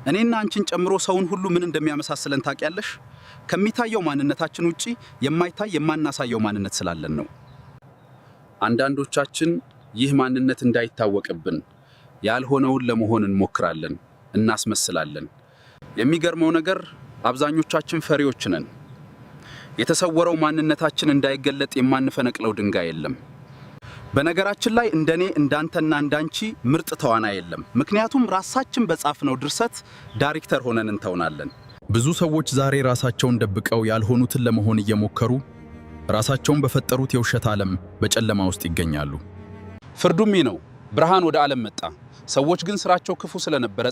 እኔና አንቺን ጨምሮ ሰውን ሁሉ ምን እንደሚያመሳስለን ታውቂያለሽ? ከሚታየው ማንነታችን ውጪ የማይታይ የማናሳየው ማንነት ስላለን ነው። አንዳንዶቻችን ይህ ማንነት እንዳይታወቅብን ያልሆነውን ለመሆን እንሞክራለን፣ እናስመስላለን። የሚገርመው ነገር አብዛኞቻችን ፈሪዎች ነን። የተሰወረው ማንነታችን እንዳይገለጥ የማንፈነቅለው ድንጋይ የለም። በነገራችን ላይ እንደኔ፣ እንዳንተና እንዳንቺ ምርጥ ተዋናይ የለም። ምክንያቱም ራሳችን በጻፍነው ድርሰት ዳይሬክተር ሆነን እንተውናለን። ብዙ ሰዎች ዛሬ ራሳቸውን ደብቀው ያልሆኑትን ለመሆን እየሞከሩ ራሳቸውን በፈጠሩት የውሸት ዓለም በጨለማ ውስጥ ይገኛሉ። ፍርዱም ይህ ነው፣ ብርሃን ወደ ዓለም መጣ፣ ሰዎች ግን ስራቸው ክፉ ስለነበረ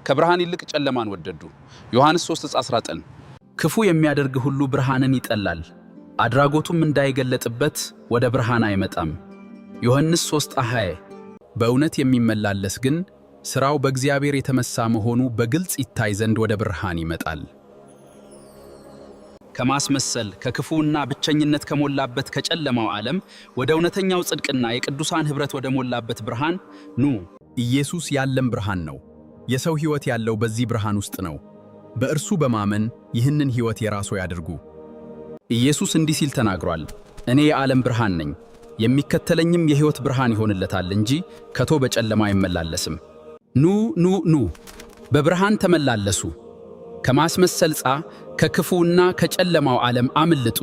ከብርሃን ይልቅ ጨለማን ወደዱ። ዮሐንስ 3:19። ክፉ የሚያደርግ ሁሉ ብርሃንን ይጠላል፣ አድራጎቱም እንዳይገለጥበት ወደ ብርሃን አይመጣም። ዮሐንስ 3:20። በእውነት የሚመላለስ ግን ሥራው በእግዚአብሔር የተመሳ መሆኑ በግልጽ ይታይ ዘንድ ወደ ብርሃን ይመጣል። ከማስመሰል፣ ከክፉና ብቸኝነት ከሞላበት ከጨለማው ዓለም ወደ እውነተኛው ጽድቅና የቅዱሳን ኅብረት ወደ ሞላበት ብርሃን ኑ። ኢየሱስ የዓለም ብርሃን ነው። የሰው ሕይወት ያለው በዚህ ብርሃን ውስጥ ነው። በእርሱ በማመን ይህንን ሕይወት የራስዎ ያድርጉ። ኢየሱስ እንዲህ ሲል ተናግሯል፣ "እኔ የዓለም ብርሃን ነኝ። የሚከተለኝም የሕይወት ብርሃን ይሆንለታል እንጂ ከቶ በጨለማ አይመላለስም።" ኑ፣ ኑ፣ ኑ፣ በብርሃን ተመላለሱ። ከማስመሰል ከክፉና ከጨለማው ዓለም አምልጡ።